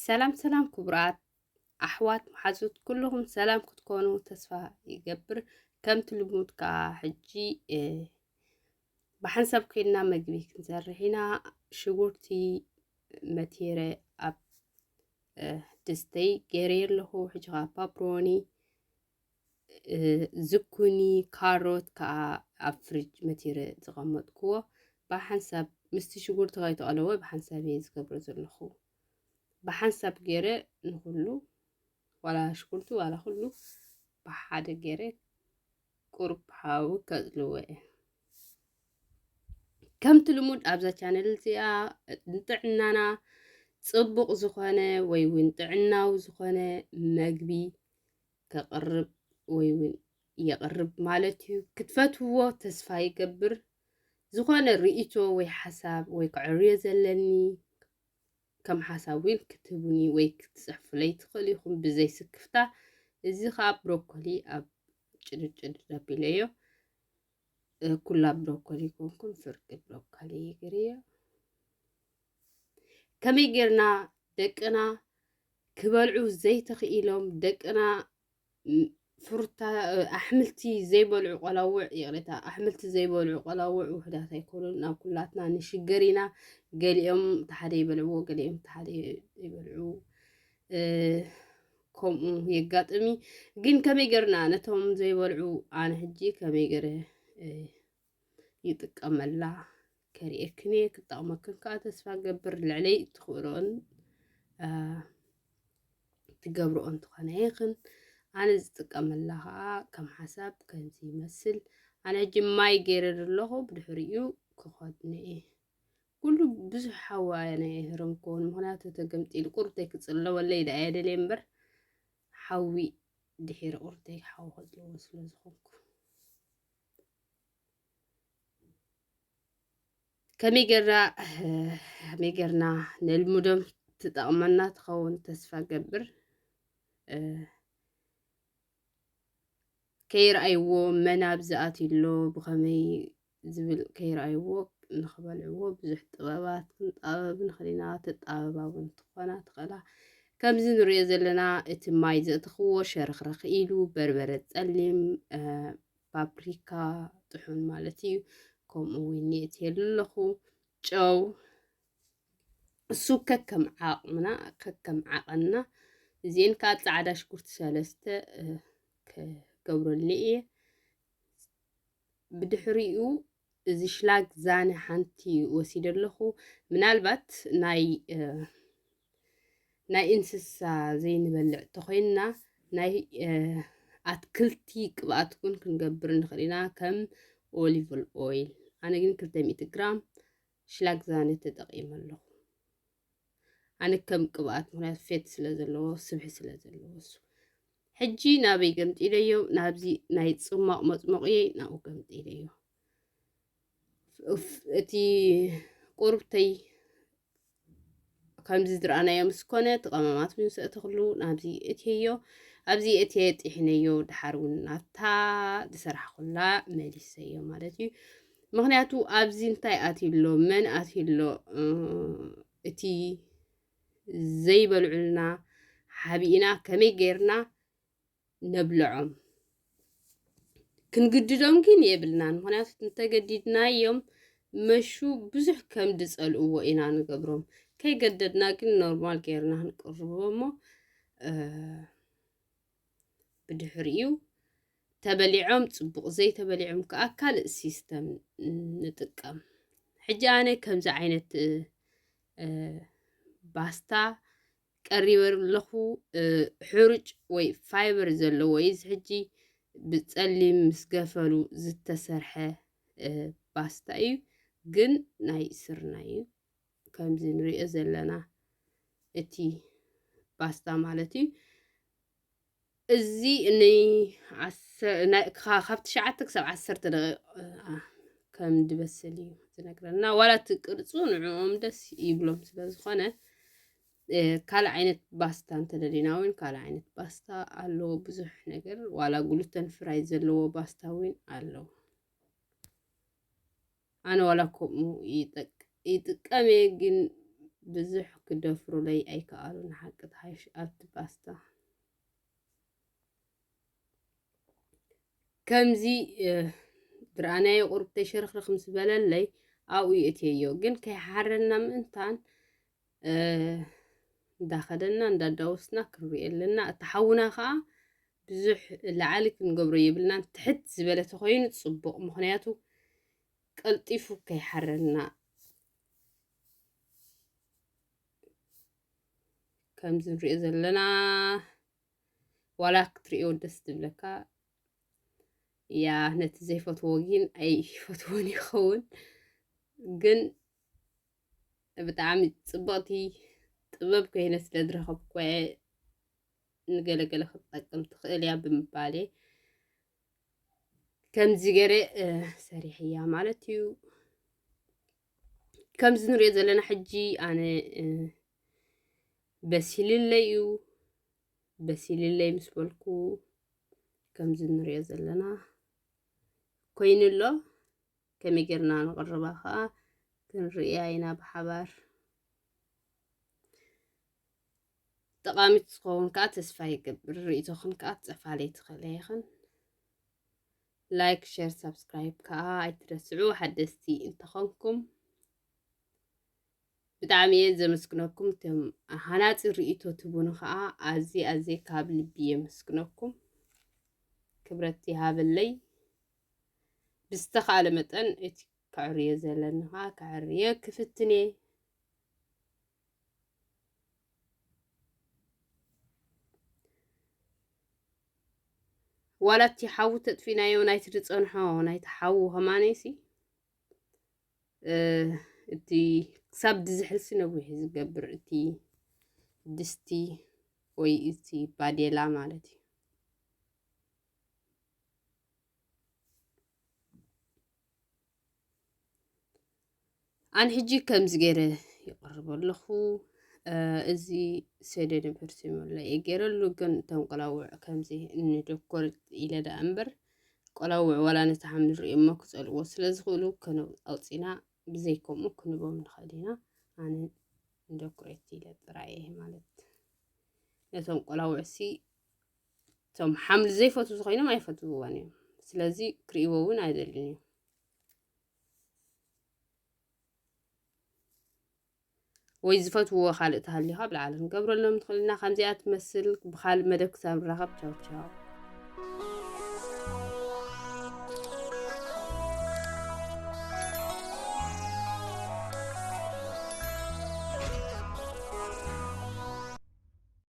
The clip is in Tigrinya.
ሰላም ሰላም ክቡራት ኣሕዋት መሓዙት ኩልኹም ሰላም ክትኮኑ ተስፋ ይገብር። ከምቲ ልሙድ ከዓ ሕጂ ብሓንሳብ ኮይንና መግቢ ክንሰርሕ ኢና። ሽጉርቲ መቴረ ኣብ ድስተይ ገይረ ኣለኹ። ሕጂ ከዓ ፓፕሮኒ፣ ዝኩኒ፣ ካሮት ከዓ ኣብ ፍሪጅ መቲረ ዝቐመጥክዎ ብሓንሳብ ምስቲ ሽጉርቲ ከይተቐለወ ብሓንሳብ እየ ዝገብሮ ዘለኹ። ብሓንሳብ ገይረ ንኹሉ ዋላ ሽጉርቲ ዋላ ኩሉ ብሓደ ገይረ ቁሩብ ሓዊ ከጽልዎ እየ። ከምቲ ልሙድ ኣብዛ ቻነል እዚኣ ንጥዕናና ጽቡቕ ዝኾነ ወይ እውን ጥዕናዊ ዝኾነ መግቢ ከቕርብ ወይ እውን የቕርብ ማለት እዩ። ክትፈትውዎ ተስፋ ይገብር። ዝኾነ ርእይቶ ወይ ሓሳብ ወይ ከዕርዮ ዘለኒ ከም ሓሳብ እውን ክትህቡኒ ወይ ክትጽሕፉለይ ትኽእሉ ኢኹም ብዘይ ስክፍታ። እዚ ኸኣ ብሮኮሊ ኣብ ጭድድ ጭድድ ኣቢለዮ። ኩላ ብሮኮሊ ኮንኩን ፍርቂ ብሮኮሊ ይግርዮ። ከመይ ጌርና ደቅና ክበልዑ ዘይተኽኢሎም ደቅና ፍሩታ ኣሕምልቲ ዘይበልዑ ቆላውዕ ይቕሬታ ኣሕምልቲ ዘይበልዑ ቆላውዕ ውሕዳት ኣይኮኑን። ናብ ኩላትና ንሽገር ኢና። ገሊኦም ተሓደ ይበልዕዎ፣ ገሊኦም ተሓደ ይበልዑ። ከምኡ የጋጥሚ። ግን ከመይ ገርና ነቶም ዘይበልዑ ኣነ ሕጂ ከመይ ገረ ይጥቀመላ ከርእየክን እየ። ክጠቕመክን ከዓ ተስፋ ገብር። ልዕለይ እትኽእልኦን ትገብርኦ እንተኾነ ይኽን። ኣነ ዝጥቀመላ ከዓ ከም ሓሳብ ከምዚ ይመስል። ኣነ ሕጂ ማይ ገይረ ዘለኹ ብድሕሪኡ ክኸድነ እየ። ኩሉ ብዙሕ ሓዊ ኣነ ኣይህረምክዎን፣ ምኽንያቱ ተገምጢሉ ቁርተይ ክጽለወለይ ደኣ የደልየ እምበር ሓዊ ድሒረ ቁርተይ ሓዊ ከጽልዎ ስለ ዝኾንኩ። ከመይ ጌርና ከመይ ጌርና ነልምዶም ትጠቕመና ትኸውን ተስፋ ገብር። ከይረኣይዎ መን ኣብዚ ኣትዩ ኣሎ ብኸመይ ዝብል ከይረኣይዎ ንኽበልዕዎ ብዙሕ ጥበባት ክንጣበብ ንኽእል ኢና። ትጣበባ እውን ትኾና ትኽእላ። ከምዚ ንሪኦ ዘለና እቲ ማይ ዘእተኽዎ ሸርኽረኽ ኢሉ በርበረ ጸሊም ፓፕሪካ ጥሑን ማለት እዩ። ከምኡ እውን የእትየሉ ኣለኹ ጨው እሱ ከከም ዓቕምና ከከም ዓቐንና እዚኤን ከዓ ፃዕዳ ሽጉርቲ ሰለስተ ክገብረሉ እየ። ብድሕሪኡ እዚ ሽላግ ዛነ ሓንቲ ወሲደ ኣለኹ። ምናልባት ናይ ናይ እንስሳ ዘይንበልዕ ተኾይንና ናይ ኣትክልቲ ቅብኣት እውን ክንገብር ንኽእል ኢና። ከም ኦሊቭ ኦይል ኣነ ግን ክልተ ሚእቲ ግራም ሽላግ ዛነ ተጠቒመ ኣለኹ። ኣነ ከም ቅብኣት ምኽንያቱ ፌት ስለ ዘለዎ ስብሒ ስለ ዘለዎ እሱ። ሕጂ ናበይ ገምጢለዮ? ናብዚ ናይ ጽማቕ መጽሞቕየይ ናብኡ ገምጢለዮ። እቲ ቁርብተይ ከምዚ ዝረኣናዮ ምስ ኮነ እቲ ቀመማት ምስ ኣእተኽሉ ናብዚ እትየዮ። ኣብዚ እትየ ጥሒነዮ ድሓር እውን ናብታ ዝሰራሕኩላ መሊሰዮ ማለት እዩ። ምኽንያቱ ኣብዚ እንታይ ኣትዩ ኣሎ መን ኣትዩ ኣሎ እቲ ዘይበልዑልና ሓቢእና ከመይ ጌርና ነብልዖም? ክንግድዶም ግን የብልናን። ምኽንያቱ እንተገዲድናዮም መሹ ብዙሕ ከም ዝጸልእዎ ኢና ንገብሮም። ከይገደድና ግን ኖርማል ጌርና ክንቅርቦ እሞ ብድሕሪኡ ተበሊዖም ጽቡቕ ዘይተበሊዖም ከኣ ካልእ ሲስተም ንጥቀም። ሕጂ ኣነ ከምዚ ዓይነት ባስታ ቀሪበ ኣለኹ። ሕሩጭ ወይ ፋይበር ዘለዎ እዩ። እዚ ሕጂ ብጸሊም ምስ ገፈሉ ዝተሰርሐ ባስታ እዩ፣ ግን ናይ ስርናይ እዩ። ከምዚ ንሪኦ ዘለና እቲ ባስታ ማለት እዩ። እዚ ን ካብ ትሽዓተ ክሳብ ዓሰርተ ደቂቕ ከም ዝበስል እዩ ዝነግረና። ዋላ እቲ ቅርጹ ንዕኦም ደስ ይብሎም ስለ ዝኾነ ካልእ ዓይነት ባስታ እንተደሊና እውን ካልእ ዓይነት ባስታ ኣለዎ። ብዙሕ ነገር ዋላ ግሉተን ፍራይ ዘለዎ ባስታ እውን ኣለዎ። ኣነ ዋላ ከምኡ ይጠቅ- ይጥቀም እየ፣ ግን ብዙሕ ክደፍሩለይ ኣይከኣሉን። ሓቂ ተሓሽ ኣብቲ ባስታ ከምዚ ዝረኣናዮ ቁሩብ ተሸርኽርኽ ምስ በለለይ ኣብኡ የእትየዮ። ግን ከይሓረና ምእንታን እንዳኸደና እንዳዳወስና ክንሪኦ ኣለና። እቲ ሓውና ከዓ ብዙሕ ላዕሊ ክንገብሮ የብልናን። ትሕት ዝበለ ተኾይኑ ፅቡቕ፣ ምኽንያቱ ቀልጢፉ ከይሓረና። ከምዚ ንሪኦ ዘለና ዋላ ክትሪኦ ደስ ትብለካ እያ። ነቲ ዘይፈትዎ ግን ኣይፈትዎን ይኸውን። ግን ብጣዕሚ ፅብቕቲ ጥበብ ኮይነ ስለ ዝረኸብኩ ንገለገለ ክትጠቅም ትኽእል እያ ብምባል እየ ከምዚ ገይረ ሰሪሐያ ማለት እዩ። ከምዚ ንሪኦ ዘለና ሕጂ ኣነ በሲልለይ እዩ። በሲልለይ ምስ በልኩ ከምዚ ንሪኦ ዘለና ኮይኑ ኣሎ። ከመይ ጌርና ንቕርባ ከዓ ክንርእያ ኢና ብሓባር። ጠቓሚት ዝኸውን ከዓ ተስፋ ይገብር። ርእይቶኽን ከዓ ትፅሕፋለይ ትኽእላ ኢኽን። ላይክ፣ ሸር፣ ሳብስክራይብ ከዓ ኣይትረስዑ። ሓደስቲ እንተኾንኩም ብጣዕሚ እየ ዘመስግነኩም። እቶም ሃናፂ ርእይቶ ትቡኒ ከዓ ኣዝየ ኣዝየ ካብ ልቢ የመስግነኩም። ክብረት ይሃበለይ። ብዝተኻእለ መጠን እቲ ከዕርዮ ዘለኒ ከዓ ከዕርየ ክፍትን እየ። ዋላ እቲ ሓዊ ተጥፊናዮ ናይቲ ዝፀንሖ ናይቲ ሓዊ ከማነይሲ እቲ ክሳብ ድዝሕልሲ ነዊሕ ዝገብር እቲ ድስቲ ወይ እቲ ባዴላ ማለት እዩ። ኣነ ሕጂ ከምዚ ገይረ ይቕርብ ኣለኹ። እዚ ሰደድ ፐርሲሞላ እየ ገይረሉ፣ ግን እቶም ቆላውዕ ከምዚ ንደኮር ኢለ ደኣ እምበር ቆላውዕ ዋላ ነቲ ሓምሊ ርእዮ እሞ ክጸልዎ ስለ ዝኽእሉ ከነ ኣውጺና ብዘይ ከምኡ ክንቦም ንኽእል ኢና። ኣነ ንደኩሬት ኢለ ጥራይ እየ ማለት ነቶም ቆላውዕሲ እቶም ሓምሊ ዘይፈትዉ ዝኾይኖም ኣይፈትውዎን እዮም። ስለዚ ክርእይዎ እውን ኣይደልን እዮም። ወይ ዝፈትውዎ ካልእ ተሃልዩ ካብ ላዕሊ ክንገብረሎም ንኽእል ኢና። ከምዚኣ ትመስል ብኻልእ መደብ ክሳብ ንራኸብ ቻው ቻው።